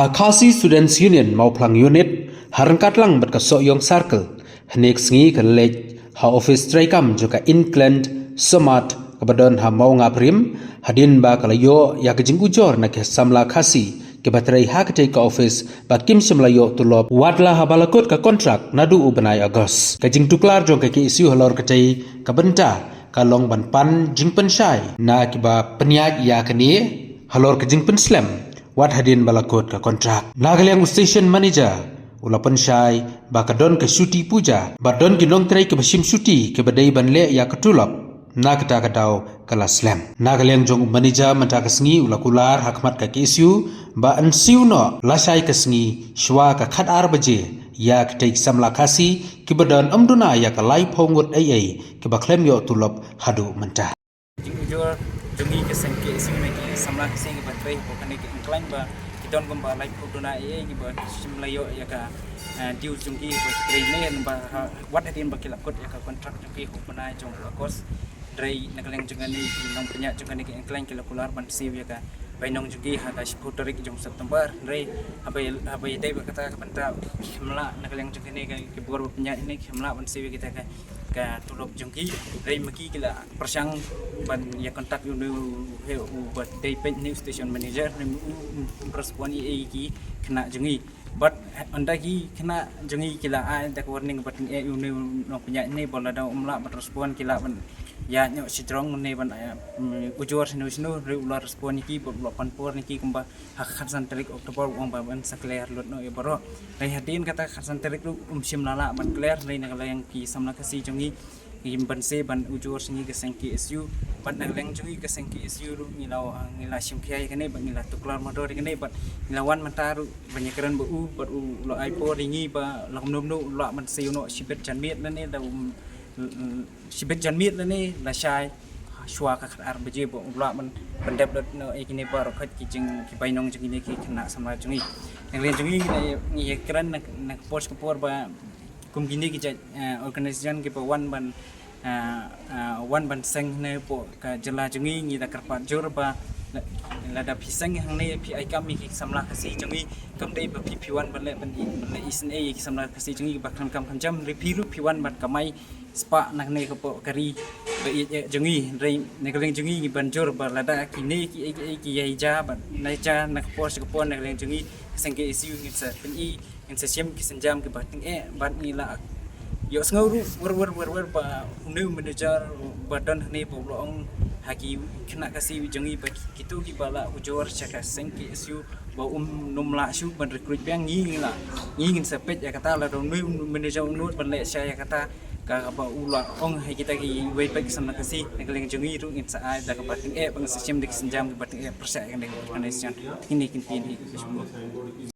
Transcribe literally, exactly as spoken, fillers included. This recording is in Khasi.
Ka Khasi Students Union Mawphlang Unit ha ryngkat lang bad ka Sohiong Circle hynne ka sngi ka la leit ha office treikam jong ka Inclined Smart kaba don ha Mawngaprim, hadien ba ka la ïoh ïa ka jingujor na ki samla Khasi kiba trei ha katei ka office ba kim shym la ïoh tulop wat la haba la kut ka kontrak naduh u bnai August. Ka jingtuklar jong ka K S U halor katei ka bynta ka long ban pan jingpynshai na kiba pynïaid ïa kane halor ka jingpynslem wat hadien ba la kut ka kontrak. Na ka liang u station manager u la pynshai ba ka don ka shuti puja ba don ki nongtrei kiba shim shuti kiba dei ban leh ïa ka tulop. Na kata ka daw ka la slem. Na ka liang jong u manager mynta ka sngi u la kular ha khmat ka K S U ba yn siew noh lashai ka sngi shwa ka khatar baje ïa katei ki samla Khasi kiba don ym duna ïa ka laiphew ngut ei ei kiba khlem ïoh tulop haduh mynta. Jingujor jong ngi ka seng K S U na ki samla Khasi kiba trei hapoh kane ka incline ba ki don kumba laiphew duna ei ei kiba shym la ïoh ïa ka, eh, due jong ki ba trei ne ba ha, wat hadien ba ki la kut ïa ka kontrak jong ki ha u bnai jong August. Hynrei na ka liang jong kane ki nongpynïaid jong kane ka incline ki la kular ban siew ïa ka bainong jong ki ha ka shiphew tarik jong September. Hynrei haba, haba ïadei bad kata ka bynta kim lah na ka liang jong kane ka, ki bor ba pynïaid ne kim lah ban siew ïa kita ka, ka tulop jong ki. Hynrei ma ki ki la pyrshang ban ïa contact ïa une u, he u ba dei peit ne u station manager ne u, u, u respond ïa ei ki khynnah jong ngi. Bad ynda ki khynnah jong ngi ki la ai da ka warning ba tyngeh ïa une u nongpynïaid ne ba lada um lah ban respond ki lah ban ïaid noh shajrong ne ban, eh, mm, ujor shano shano, hynrei u la respond ïa ki bad u la pan por ïa ki kumba ha ka khatsan tarik October u ong ba ban sa clear lut noh ïa baroh. Hynrei hadien kata ka khatsan tarik ruh um shym la lah ban clear, hynrei na ka liang ki samla Khasi jong ngi ki ban se ban ujor sha ngi ka seng K S U. Bad na ka liang jong ngi ka seng K S U ruh ngi la, ngi la shim khia ïa kane bad ngi la tuklar mardor ïa kane bad ngi la wan mynta ruh ban ïakren bad u, bad u la ai por ïa ngi ba la kumno kumno u lah ban siew noh shibit janmiet lane da, um, shibit janmiet lane lashai shwa ka khatar baje ba u lah ban pyndep lut noh ïa kine baroh khoit ki jing, ki bainong jong kine ki khynnah samla jong ngi. Na ka liang jong ngi ngi, ngi ïakren na, na ka por sha ka por ba kum kine ki jait, eh, organisation kiba wan ban, eh, eh, wan ban seng hangne hapoh ka jylla jong ngi, ngi da kyrpad jur ba la, lada phi seng hangne phi ai kam ïa ki samla Khasi jong ngi, kam dei ba phi, phi wan ban leh, ban i, ban leh isynei ïa ki samla Khasi jong ngi ba khlem kam khlem jam, hynrei phi ruh phi wan ban kamai spah na kane ka pok ka ri ba ïeit jong ngi. Hynrei na ka liang jong ngi ngi ban jur ba lada kine ki, ki, ki ïai ja bad na ja na ka por sha ka por na ka liang jong ngi ka seng K S U ngin sa pyni, ngin sa shim ki sienjam kiba tyngeh bad ngi la ïohsngew ruh wer wer wer wer ba une u manager ba don hangne ba u la ong ha ki khynnah Khasi jong ngi ba ki, kito kiba la ujor sha ka seng K S U ba um nym lah shuh ban recruit biang, ngi ngi la, ngi ngin sa peit ïa kata, lada une u manager u nud ban leh sha ïa kata kaba u la ong ha kita kiwei pat ki samla Khasi, na ka liang jong ngi ruh ngin sa ai da kaba tyngeh ba ngin sa shim da ki sienjam kiba tyngeh pyrshah ïa kane ka organisation. Kine ki ktien hi.